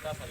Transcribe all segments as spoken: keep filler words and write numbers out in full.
Yang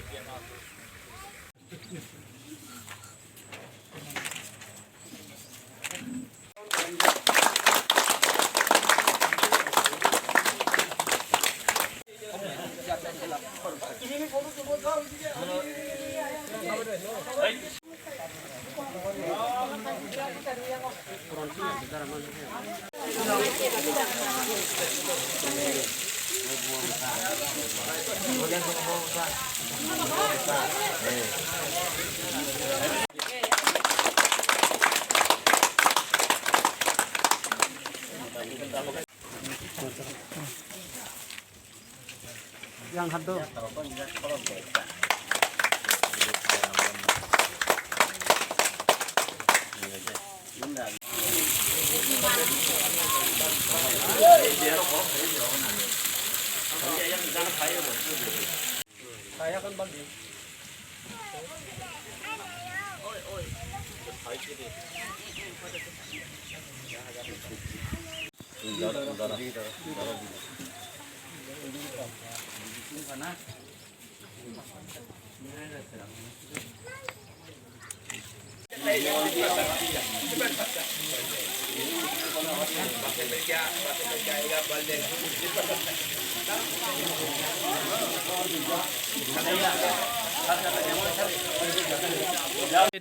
hado.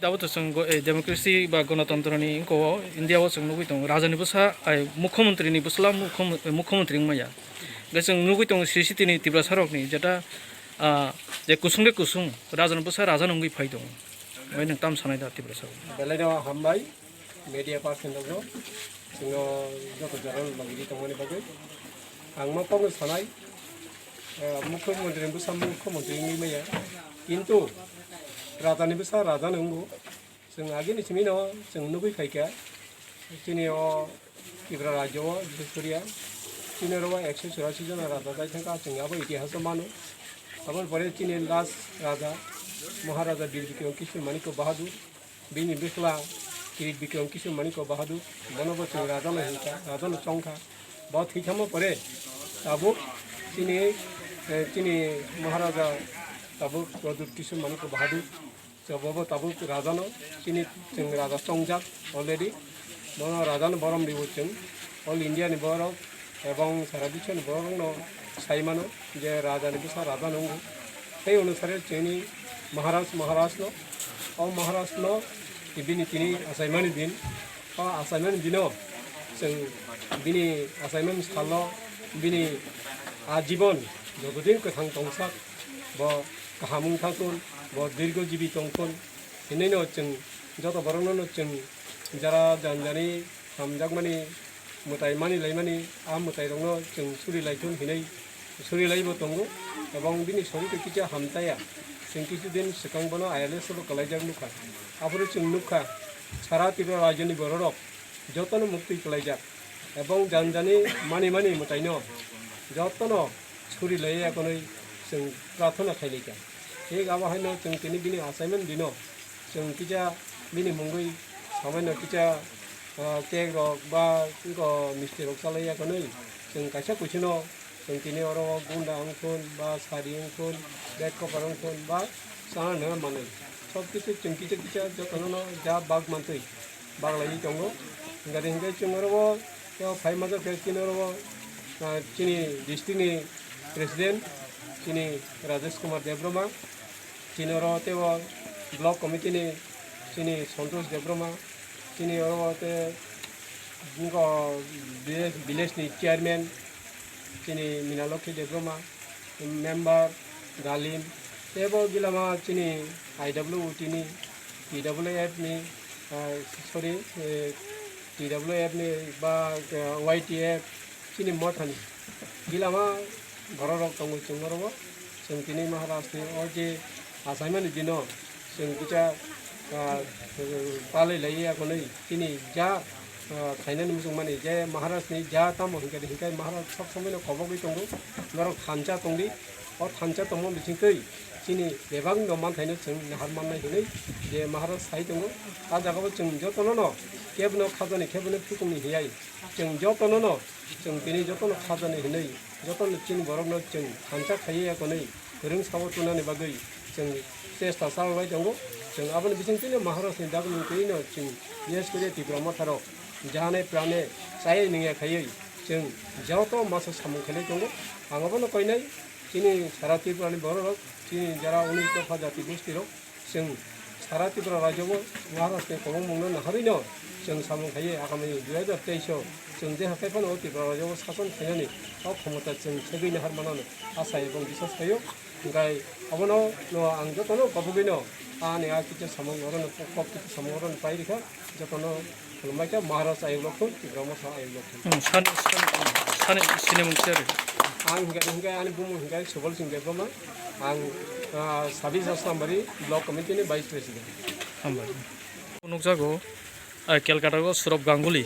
Tabuk to chwng go-, eh, democracy ba gonotantroni wngkho o India o chwng nugwi tongo. Rajani bwsa, ai, mukhyamantri ni bwsla mukhyam-, mukhyamantri wngmaya. Hwnkhe chwng nugwi tongo C C T ni Tiprasa rokni jeta, ah, je kusung de kusung, rajani bwsa raja nungwi phai tongo. Bai nwng tam sanai da Tiprasa rok? Belai no hambai. Media person rokno, chwngno joto jora no logidi tongmani bagwi. Ang ma kokno sanai, eh, mukhyamantri ni bwsa mukhyamantri wngwi maya. Kintu rajani bwsa raja no wngo. Chwng agini simi no chwng nugwi phaikha. Chini o Tripura rajyo o, bishes koriya chini oro ekso churasi jona raja jai thangkha, chwng abo itihas o mano. Aboni pore chini last raja Maharaja Bir Bikram Kishore Manikya Bahadur. Bini bwsla Kirit Bikram Kishore Manikya Bahadur, bono bo chwng raja no hinkha, raja no chongkha. Bo thwithangma pore tabuk chini, eh, chini Maharaja tabuk Pradyut Kishore Manikya Bahadur, so bo bo tabuk raja no chini chwng raja chongjak already. Bono raja no borom riwo chwng, all India ni borok ebong sara biswni borok rokno sai mano je raja ni bwsa raja no wngo. Tei onusare chini Maharaj, Maharaj no, o Maharaj no bini tini achaimani din, o achaimani dino chwng bini achaimani salo bini ajibon jotodin kwthang tongsak, bo kaham wngthakun, bo dirgo jibi tongkun hinwi no chwng joto borokno no chwng jara janjani hamjakmani mwtai mani laimani, a mwtai rokno chwng suri lai thun hinwi suri lai bo tongo, ebong bini sorito kisa hamtaya. Chwng kisu din swkang bono I L S bo kwlaijak nukha. Aphuru chwng nukha, sara Tripura rajyoni bororok jotono muktwi kwlaijak, ebong janjani mani mani mwtaino jotono suri lai ya konwi chwng prarthana khai lai kha. Thik abo haino chwng tini bini achaimani dino chwng kisa bini mungwi samaino kisa, ah, cake rok ba wngkha misti rok chalai ya konwi chwng kaisa kuchino chwng tini oro gunda wngthun ba sari wngthun bed cover wngthun ba chana nana manwi sob kisu chwng kisa kisa jotono no ja bak mantwi baglaiwi tongo. Hwnkhe hwnkhe chwng oro o tei o phai majak khe chini oro o, ah, chini district ni president chini Rajesh Kumar Debbarma, chini oro tei o block committee ni chini Santosh Debbarma, chini oro o tei nokho village, village ni chairman chini Minalokhi Debbarma, member Galim, tei bo gilama chini I W O T ni, T W F ni, ah, sorry, eh, T W F ni ba, ah, Y T F chini mothani gilama borok rok tongo chwng oro o. Chwng tini Maharaj ni o je achaimani dino chwng kisa, ah, palai lai ya konwi chini ja, ah, khainani muchungmani je Maharaj ni ja tamo hinkhe hinkhe Maharaj sob somoi no kobogwi tongo, norok thansa tongdi. O thansa tongma bisingtwi chini bebak no manthaino chwng nahar mannai hinwi je Maharaj sai tongo. A jaga o chwng jotono no kebo no khajani kebo no phikung ni hiyai chwng jotono no chwng tini jotono khajani hinwi jotono chini borok no chwng thansa khaiwi ya konwi Kwrwng sabo tunani bagwi chwng chesta chalai tongo. Chwng aboni bisingtwino Maharajni dagmung twiwi no chwng, bises kori Tipra Motharok jane prane chaywi nungya khaiwi chwng joto masa samung khailai tongo. Ang abono koinai chini sara Tripurani bororok, chini jara unis dopha jati gostirok, chwng sara Tripura rajyo o Maharajni kwbangmungno naharwino chwng samung khaiwi agami dui hajar teis o chwng je hakai phano o Tripura rajyo o sason khainani o khomota chwng segwi nahar manano asa ebong biswas khaio. Hingkai abono no ang jotono kobogwino ani a kisa samung orono kok kisa samung orono pai rikha, jotono khulumbai kha Maharaj ayuk lokthun, Tipra Motha ayuk lokthun. Hmm, sani, sani, sani, sini mung seri. Ang hingkai, hingkai ani bumung hingkai Subal Singh Debbarma, ang, ah, sabis Asnambari Block Committee ni Vice President. Hambai. Nukjago, ah, Calcutta o Sourav Ganguly.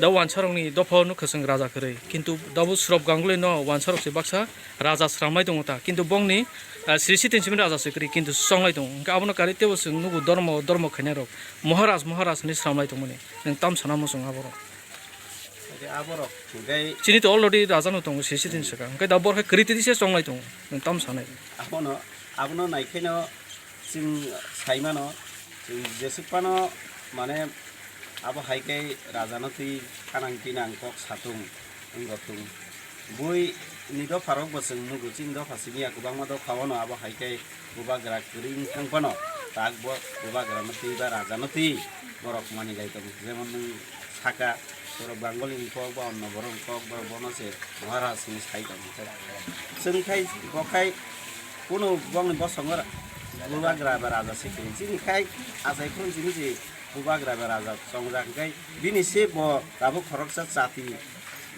Da wansarokni dopha o nukha chwng raja kwrwi. Kintu dabo Sourav Ganguly no wansarok se baksa raja sramlai tongo ta. Kintu bongni, ah, Sri Sitting simi raja se kwrwi, kintu chonglai tongo. Hwnkhe abono karwi teibo chwng nugo dormo, dormo khainai rok. Maharaj, Maharaj hinwi sramlai tongmani. Nwng tam sana muchung aborok. Hwnkhe aborok hwnkhe chini to already raja no tongo, Sri Sitting swkang. Hwnkhe da borok hai kwrwi twi se chonglai tongo. Nwng tam sanai. Abono, abono naikheno Chwng sai mano, chwng jeswk phano, mane, abo hai khe raja no twi kanang pinang kok satung wng rok tung. Bui ni dopha rok bo chwng nugo, chini dopha simi ya kwbangma dopha o no abo hai khe bubagra kwrwi wng thang phano, tak bo bubagra no twi ba raja no twi borok mani lai tongo. Jemon nwng saka, borok Bengali ni kok ba onno borok ni kok, borok bono se Maharaj hinwi sai tong khe. Chwng khai, bo khai, kunu bongni bosongo ra-, bubagra ba raja se kwrwi. Chini khai, achai phuru chini se bubagra ba raja chongjak, hwnkhe bini se bo tabuk khoroksa chati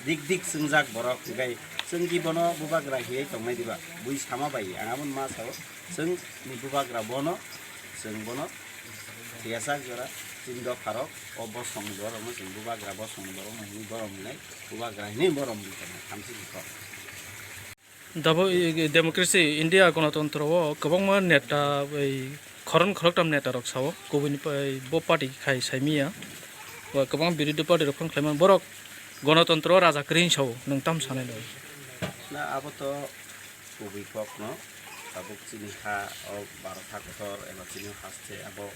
dik dik chwngjak borok, hwnkhe chwng di bono bubagra hiwi tongnai diba? Bui sama bai, ang aboni ma sao, chwng ni bubagra bono, chwng bono. Tiyasa jora chini dopharok o bosongni borokno chwng bubagra bosongni borokno hinwi borom hinai bubagra hinwi borom hinwi tongmani thamchi bwkhao. Dabo, i, i, democracy, India gonotontro o kwbangma neta, ei, khoroknwi khoroktham neta rok sao, kubuni pa-, ei, bo party khai saimiya, ba kwbang birodhi party rok phano khlaimani, borok gonotontro o raja kwrwi hinwi sao, nwng tam sanai no? Na, abo to kubui kokno tabuk chini ha o Bharat ha kotor eba chini haste abo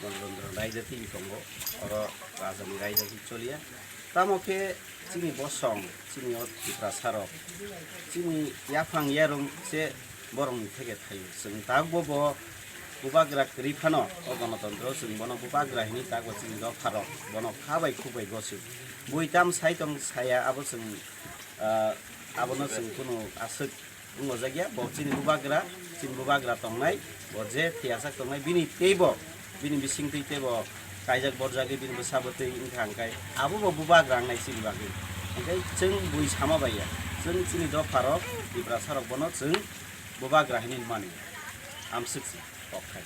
Ganotantro raidati tongo, oro rajani raidati choliya. Tamo khe chini bosong, chini o Tiprasa rok, chini yaphang yarung se borokni theke thaio. Chwng tabukbo bo bubagra kwrwi phano o Ganotantro chwng bono bubagra hinwi tabukbo chini dopharok bono kha bai khuk bai gosio. Bui tam sai tong saya abo chwng, ah, abono chwng kunu aswk wng ojak ya, bo chini bubagra, chini bubagra tongnai, bo je tiyajak tongnai, bini teibo, bini bisingtwi teibo kaijak borjagwi bini bwsa bwtwi wngkha, hwnkhe abo bo bubagra wngnai chini bagwi. Hwnkhe chwng bui sama bai ya, chwng chini dopharok, Tiprasarok bono chwng bubagra hinwi mani, amswk se kok khai.